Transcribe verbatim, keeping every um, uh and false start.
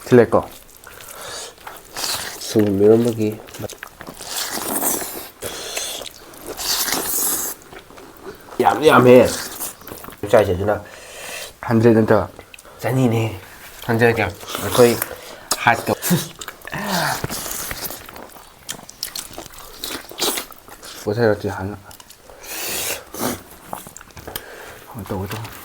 ꯊꯤꯜꯂꯦꯀꯣ꯫ ꯁꯣꯏꯕꯨꯝ ꯏꯔꯣꯝꯕꯒꯤ ꯌꯥꯝꯗꯤ ꯌꯥꯝꯃꯦ꯫ ꯆꯥꯏꯁꯦ ꯑꯗꯨꯅ ꯍꯟꯗ꯭ꯔꯦꯠ ꯅꯠꯇꯕ꯫ ꯆꯅꯤꯅꯦ꯫ ꯍꯟꯗ꯭ꯔꯦꯠ ꯀꯌꯥ? ꯑꯩꯈꯣꯏ ꯍꯥꯏꯠꯇꯣ꯫ ꯄꯣꯊꯔꯛꯀꯦ ꯍꯥꯟꯅ꯫ ꯇꯧꯒꯦ ꯇꯧꯒꯦ꯫